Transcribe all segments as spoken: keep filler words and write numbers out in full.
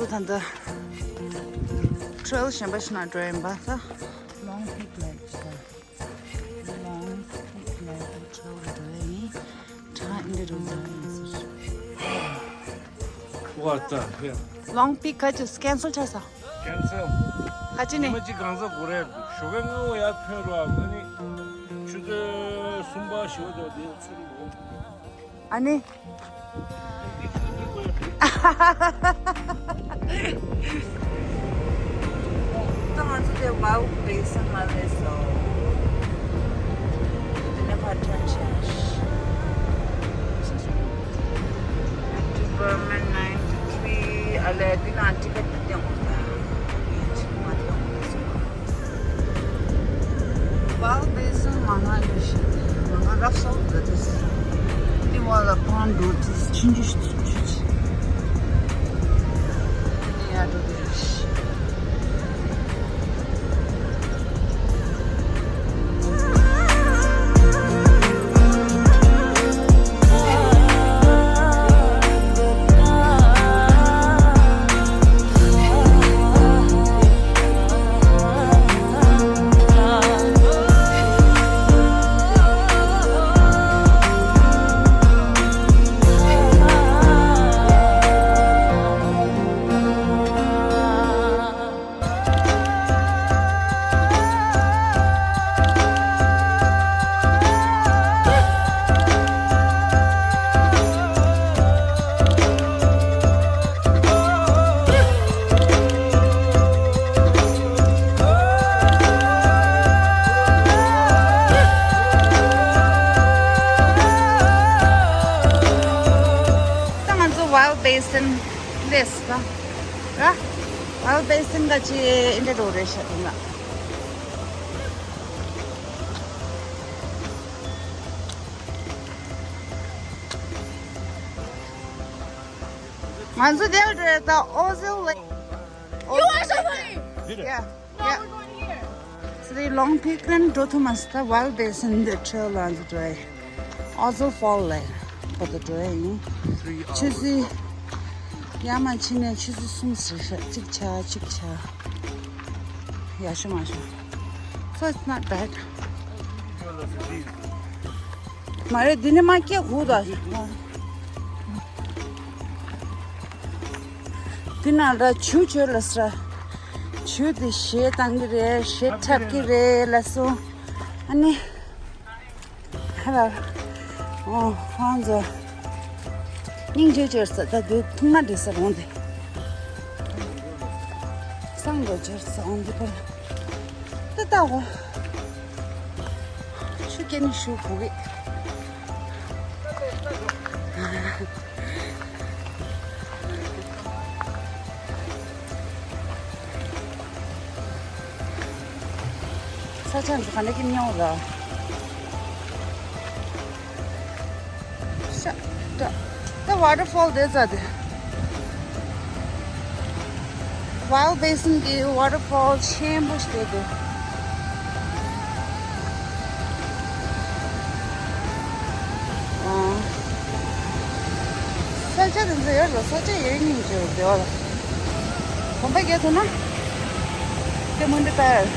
ད་ལྟ་ཊེལ་གཞན་པ་ཞིག་ནང་འགྲོ་ཡིན་པ། ད་Long Peak Lake ད། Long Peak Lake ཊེལ་འགྲོ་ཡིན། ད་འདི་རུ་འགྲོ་ཡིན་ཟེར། What the hell? Long Peak ག་ཅིག་ཀེན་སལ་ཆགས་སོང་། ཀེན་སལ། ག་ཅི་ནས། ཉི་མ་གཅིག་གང་ཟག་གོ་རེད། ཞོགས་ཀས་སྔ་བོ་ཡར་ཐོན་རོགས། ཨ་ནི་ཆུ་ཚོད་གསུམ་པ་བཞི་པ་དེ་ཚུར་འགྲོ། ཨ་ནི། ད་ང་ཚོ་དེ་Wild Basin ལ་སླེབས་སོང་། འདི་ནས་ཕར་ཐོན་བྱས། Department ninety three ཨ་ལས་འདི་ན་ཊི་ཀེ་ཊི་འདི་སྟོན་དགོས་ད། ཡིན་ཅིག་མ་སྟོན་དགོས་སོང་། Wild Basin མ་ང་ཡོད་ཤི། མ་ང་རབ་སོང་འདི་དེ། འདི་བ་ལ་ཕང་འགྲོ་དེ་ཆུང་ཆུང་ཆུང་ཆུང་ཆུང་། ཡ་འགྲོ་དེ་ཤི། ད་ང་ཚོ་Wild Basin སླེབས་སོང་། ར། Wild Basin ག་ཅི་ཨིན་དྲ་རོ་རེད་ཤག་དེ་ན། ང་ཚོ་དེར་འགྲོ་ཡ་ད་Ozil Lake. You are so funny! Yeah. Yeah. No, we're going here. སི་རི་Long Peak ལ་འགྲོ་ཐུབ་མ་སོང་། ད་Wild Basin འདི་ཊེལ་ལ་འགྲོ་ཡ། Ozil Fall ལ་བར་དུ་འགྲོ་ཡ་ཡིན། Three hours. ཆུ་ཚོད། ཡར་མར་ཕྱིན་ནས་ཆུ་ཚོད་གསུམ་ཟིན་ཤག་གཅིག་ཆགས་གཅིག་ཆགས། ཡག་ཤོས་མ་ཤོས། So it's not bad. མ་རེད། འདི་ནས་མར་སྐྱེ་དགོས་ད། འདི་ནང་ལ་ཆུ་བཅོས་ལ་ས། ཆུ་དེ་གཞས་བཏང་གི་རེད། གཞས་འཁྲབ་ཀྱི་རེད་ལབ་སོང་། ཨ་ནི། ཧ་ལ། ཨོ། ཧང་ཛོ། སྙིང་རྗེ་བྱོས་ས། ད་དུས་ཐུང་མ་འདྲི་ས་རོང་དེ། སང་རོ་བྱོས་ས་འོང་དེ་པར། ད་ལྟ་འོ། ཆུ་སྐྱེ་ནི་ཞུ་བུ་གི། ས་ཆ་འདི་ག་འདྲ་གི་སྙིང་ར། ཤ། ད། ད་ཝ་ཊར་ཕོལ་དེ་ཙ་དེ། Wild Basin གི་ཝ་ཊར་ཕོལ་ཆེན་པོ་ཞིག་དེ་དེ། ཨ། ས་ཆ་དེ་ཚོ་ཡོད་ལ། ས་ཆ་ཡོད་ཉིན་ཅིག་བདེ་བ་ལ། གོམ་པ་རྒྱག་ཐུབ་ན། དེ་མུན་དུ་ལྟར།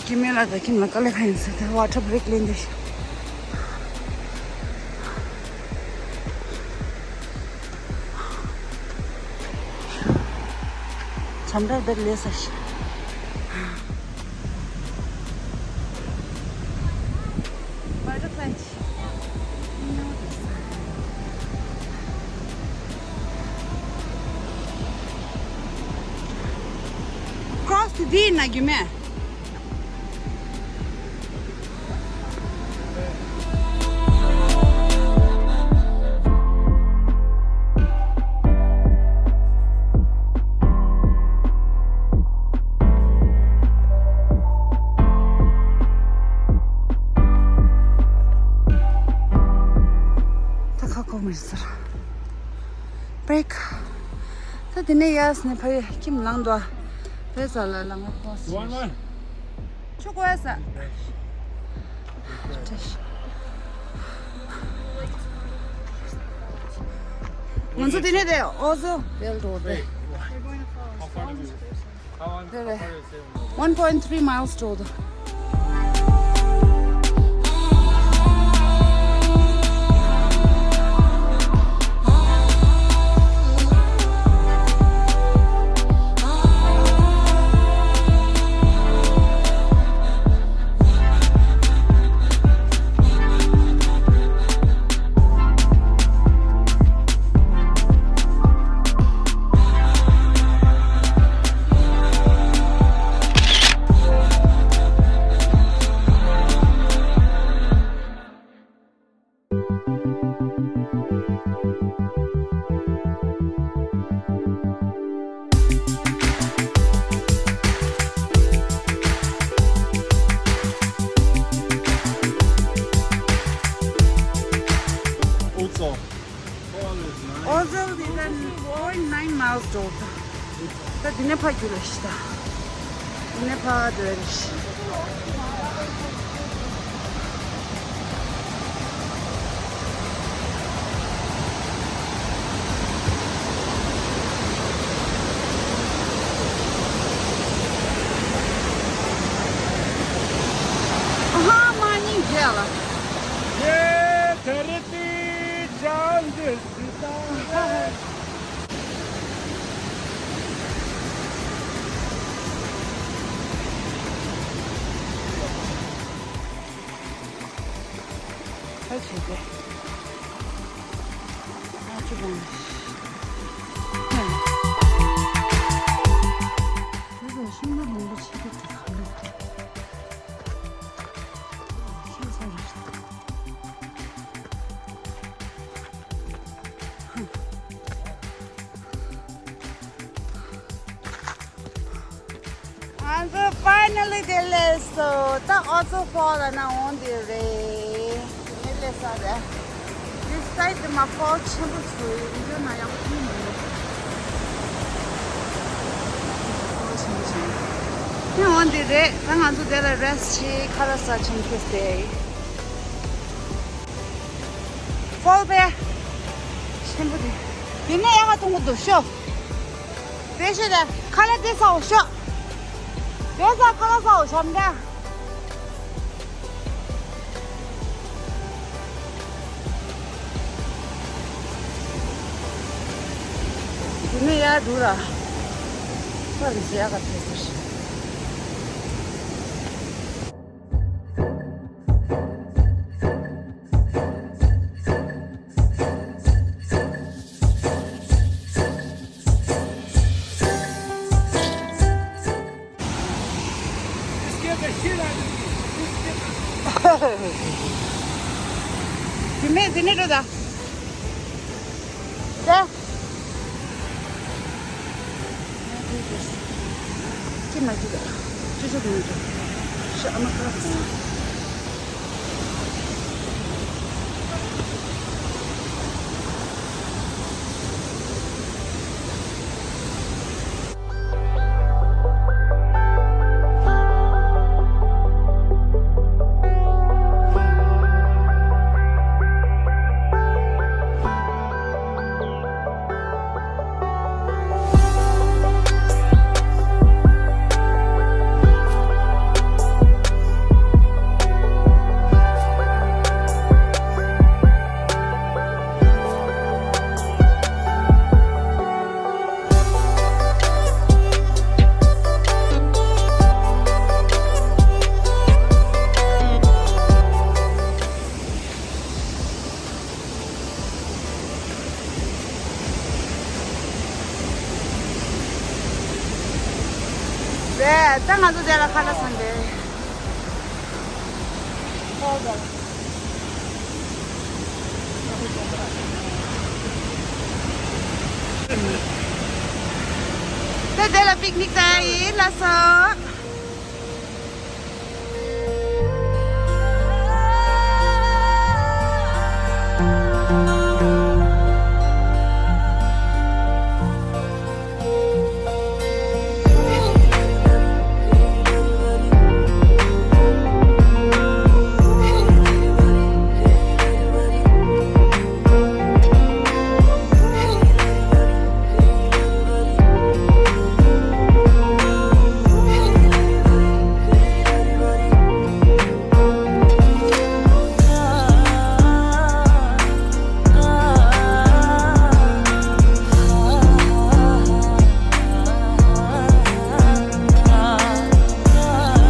ཀི་མེ་ལ་དང་ཁྱིམ་ལ་དཀའ་ལས་ཁ་ཡིན་ཟེར་ཏེ་ཝ་ཊར་བྷི་རེག་ལེན་དེ་ཤག་ཇམ་ཊར་བེད་ལས་ས་ཤག་ཀྲོ་སི་དེ་འདི་ཡིན་ན་རྒྱུ་མེད། ད་ཁ་ཁོག་མི་ཟེར། བྷི་རེག་ད་དེ་ནས་ཡར་ནས་ཕ་ཡུལ་ཁྱིམ་ལངས་འདུག་ཨ། བོད་ས་ལ་ལངས་པ་ཁོ་སོང་། ཆུ་བསྐོལ་ས། ང་ཚོ་དེ་ནས་དེ་ཨོ་ཟོ་བེལ་འགྲོ་དེ། དེ་རེད། One point three miles འགྲོ་དེ། ཨོ་ཟོལ་འདི་ད་point nine miles འགྲོ། ད་འདི་ནས་ཕར་རྒྱུག་ལ་ཤི་ད། འདི་ནས་ཕར་འགྲོ་རེ་ཤི། ཨ་ཧ་མ་ནི་རྒྱལ་ལ། ཡེ་དེ་རེད་དེ་ཅང་འདི། ད་བྱེད་དེ། ཨ་ཅོ་བང་། ཧ། འདི་ལ་ཤིང་སྣ་མང་པོ་ཆེ་གི་འདུག་ག་ལེ། ཤིང་ས་རེད། ཧ། ང་ཚོ་finally དེ་སླེབས་སོང་། ད་ཨོ་ཙོ་ཕོལ་ལ་ན་འོང་དེ་རེད། དེ་ནས་སླེབས་ས་རེད། འདི་སའི་ཌི་དེ་མ་ཕོལ་ཆེན་པོ་ཚོ་ཡིན་རྒྱུ་ན་ཡག་པོ་ཐོན་མི་འདུག་ཕོལ་ཆེན་པོ་ཆེན་པོ། དེ་འོང་དེ་རེད། ད་ང་ཚོ་དེ་ལ་རེ་སི་ཊི་བྱེད། ཁ་ལག་ཟ་ཆེན་ཁེ་སྟེ། ཕོལ་པས། ཆེན་པོ་དེ། དེ་ནས་ཡག་ག་མཐོང་གི་འདུག་ཤོག་དེ་ཤོད་དེ། ཁ་ལག་དེ་ཟ་འོ་ཤོག་དེ་ཟ། ཁ་ལག་ཟ་འོ་བྱམས་དྲ། དེ་ནས་ཡར་འགྲོ་ར། ཁ་ལག་ཟ་ཡག་ག་ཐེ་ཟེར། དེ་མེད་དེ་ནས་འགྲོ་ད། ད། ཅི་མ་ཅི་ད། ཅི་ཅི་དེ་ནས་འགྲོ། ཤ་ཨ་མ་ཁ་ལག་ཟ། རེད། ད་ང་ཚོ་དེ་ལ་ཁ་ལག་ཟ་འདོད། ད་དེ་ལ་པིག་ནིག་ད་ཡིན་ལ་སོ།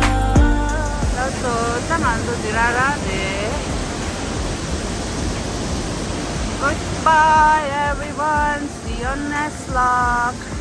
ལགས་སོ། ད་ང་ཚོ་འདི་རང་རང་རེད། Goodbye everyone. See you next vlog.